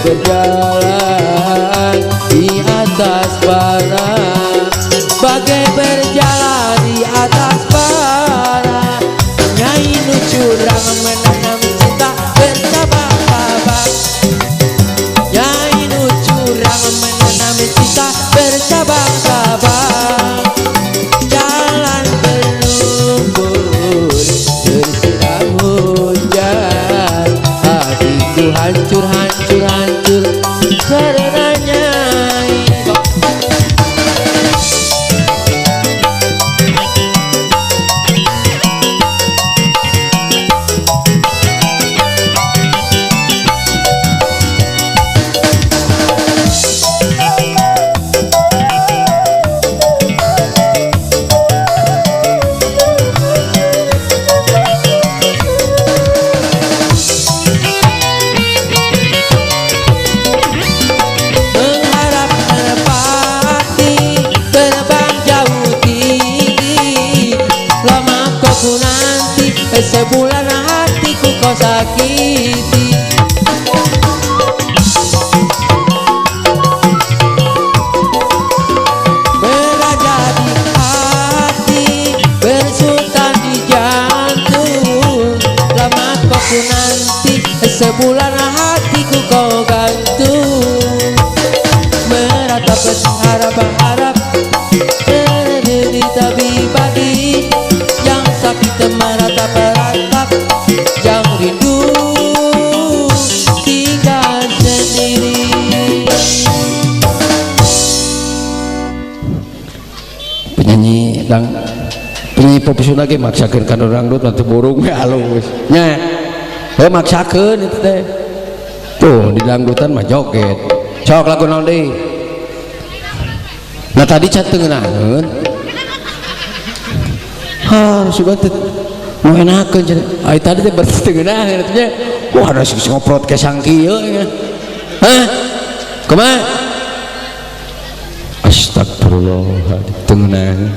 Berjalan di atas bara, bagai berjalan di atas bara. Nyai nu curang menanam cinta bercabang-cabang. Nyai nu curang menanam cinta bercabang-cabang. Jalan berlumpur tersiram hujan, hatiku hancur hancur hancur karena nyai. Mengharap merpati terbang jauh tinggi, lama kau ku nanti sebulan hatiku kau sakiti. Meraja di hati, bersultan di jantung, lama kau ku nanti sebulan hatiku kau gantung. Meratap harap-harap terderita pribadi, yang sakit meratap-ratap, yang rindu tinggal sendiri. Penyanyi dang penyanyi pop Sunda ge maksakeun kana dangdut mah teu burung we alus nya. Heuh maksakeun itu teh. Tuh di dangdutan mah joget. Sok lagu naon deui? Nah tadi can teu ngeunaheun. Ha, sugan teh nu enakeun cenah. Ai tadi teh berarti teu ngeunaheun atuh nya. Wah, ada sing ngoprot ke sangkieu nya. Hah? Kumaha? Astagfirullah, teu ngeunaheun.